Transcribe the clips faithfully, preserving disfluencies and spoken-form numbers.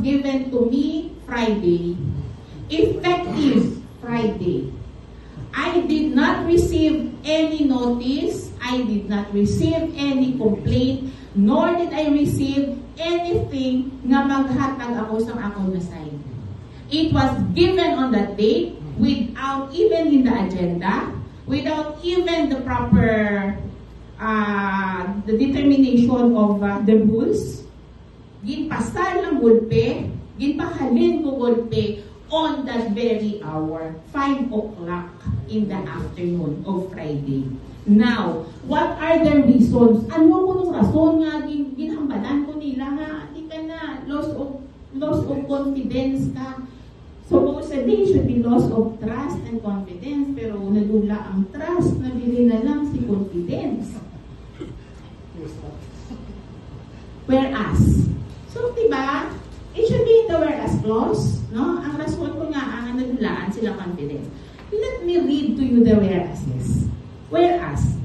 given to me Friday, effective Friday. I did not receive any notice, I did not receive any complaint, nor did I receive anything nga maghatag ako sang akon nga side. It was given on that date without even in the agenda, without even the proper, uh, the determination of, uh, the rules. Ginpasal ang gulpe, ginpahalin ko gulpe on that very hour, five o'clock in the afternoon of Friday. Now, what are the reasons? Ano kuno rason nga gin-, ginhambalan ko nila nga di ka na, loss of, loss of confidence ka? Supposedly, it should be loss of trust and confidence, pero nadula ang trust, nabili na lang si confidence. Whereas. So, di ba? It should be in the whereas clause, no? Ang rason ko nga, ang nadulaan sila confidence. Let me read to you the whereases. Whereas,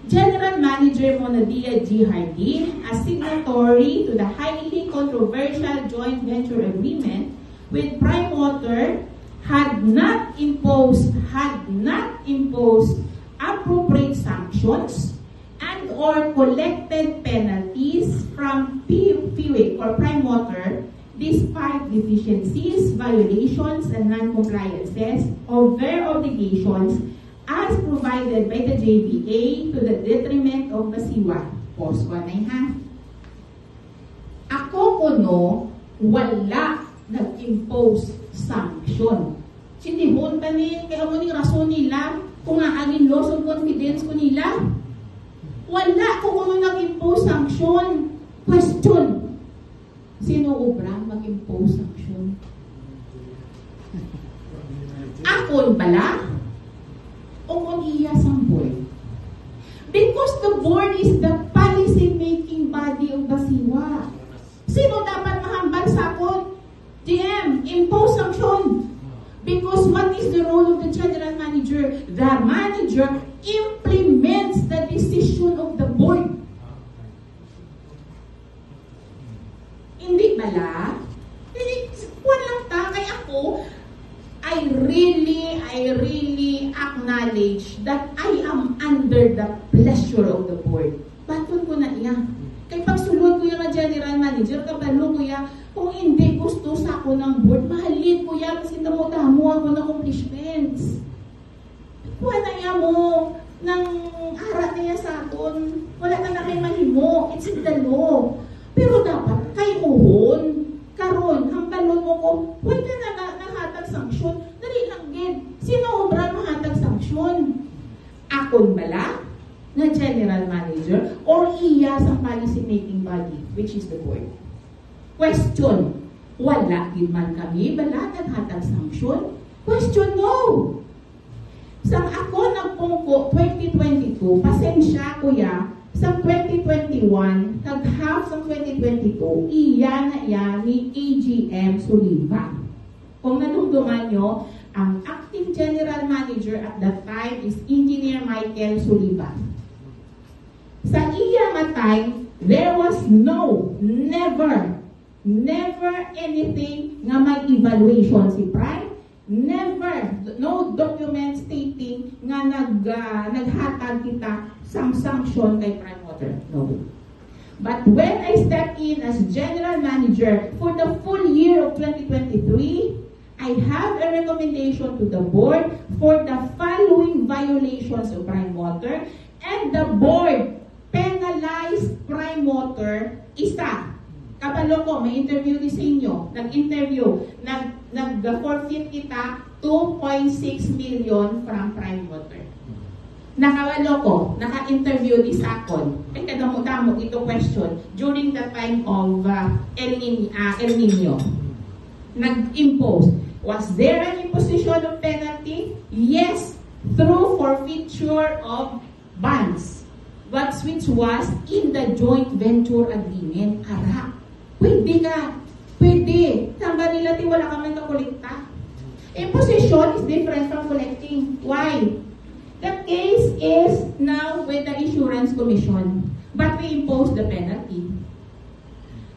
General Manager Monadia G. Hardy, a signatory to the highly controversial joint venture agreement with Prime Water, had not imposed, had not imposed appropriate sanctions and or collected penalties from P-, PWIC or Prime Water despite deficiencies, violations, and non-compliances of their obligations as provided by the J V A to the detriment of Basiwa. Pause ko anay, ha? Ako kuno wala nag-impose sanction. Sindihon ta ni, kay amo ning rason nila kung nga agin loss of confidence ko nila. Wala ko kuno nag-impose sanction. Question. Sino obra mag-impose sanction? Akon bala? O kon iya sang board? Because the board is the policy-making body of Basiwa. Sino dapat mahambal sa akon? D M, impose sanction. Because what is the role of the general manager? The manager implements the decision of the board. Hindi bala? Hindi, kuwan lang ta, kay ako, I really, I really acknowledge that I am under the pleasure of the board. Baton ko na iya. Kay pagsulod ko iya nga general manager, kabalo ko iya, kung hindi gusto sa ako ng board, mahalin ko iya, kasi damo-damo ako ng accomplishments. Kuha na niya mo, nang ara na niya sa aton. Wala na na kay mahimo. It's in the law. Pero dapat, kay uhon, karon, hambalon mo ko, why ka na, na nahatag sanksyon? Dali lang gid. Sino obra mahatag sanksyon? Akon bala nga general manager or iya sa policy making body, which is the board? Question, wala gid man kami bala naghatag sanksyon? Question, no. Sang ako nagpungko twenty twenty-two, pasensya ko ya, sa twenty twenty-one, kag half sa twenty twenty-two, iya na iya ni A G M Sullivan. Kung nadumduman nyo, ang acting general manager at that time is Engineer Michael Sullivan. Sa iya nga time, there was no, never, never anything nga may evaluation si Prime, never, no document stating nga nag, ah, naghatag kita sang sanction kay Prime Water. No. But when I step in as general manager for the full year of twenty twenty-three, I have a recommendation to the board for the following violations of Prime Water, and the board penalized Prime Water. Isa, kabalo ko, may interview ni sa inyo, nag-interview, nag, nag-forfeit kita two point six million from Prime Water. Nakawalo ko, naka-interview ni sa akon. Ay, kadamo-damo ito question during the time of, uh, El Ni-, uh, El Nino. Nag-impose. Was there an imposition of penalty? Yes, through forfeiture of bonds. But which was in the joint venture agreement. Ara, pwede ka. Pwede. Tamba nila ti wala ka man kakolekta. Imposition is different from collecting. Why? The case is now with the Insurance Commission, but we impose the penalty.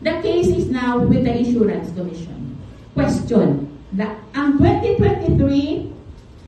The case is now with the Insurance Commission. Question, the, ang twenty twenty-three